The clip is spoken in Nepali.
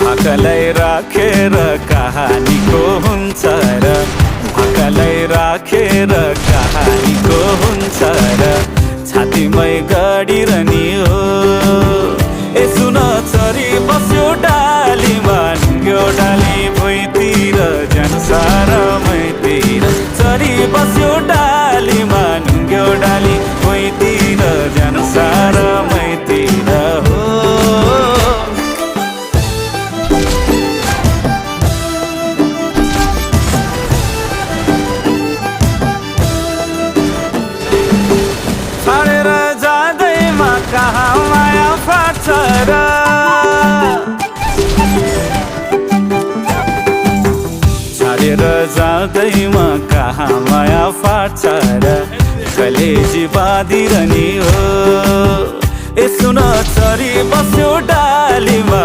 भाकालाई राखेर कहानीको हुन्छ र भाकालाई राखेर कहानीको हुन्छ र छातीमै गडिरहने हो। ए सुन चरी बस्यो डालीमा नुङ्ग्यो डाली भुइँतिर जनसारा मैतिर चरी बस्यो डालीमा नुङ्ग्यो डाली भुइँतिर जनसारा मैतिर हो। छाडेर जाँदैमा कहाँ माया फाट्छ र छाडेर जाँदैमा कहाँ माया फाट्छ र कलेजी बाँधिरहने हो। ए सुन चरी बस्यो डालीमा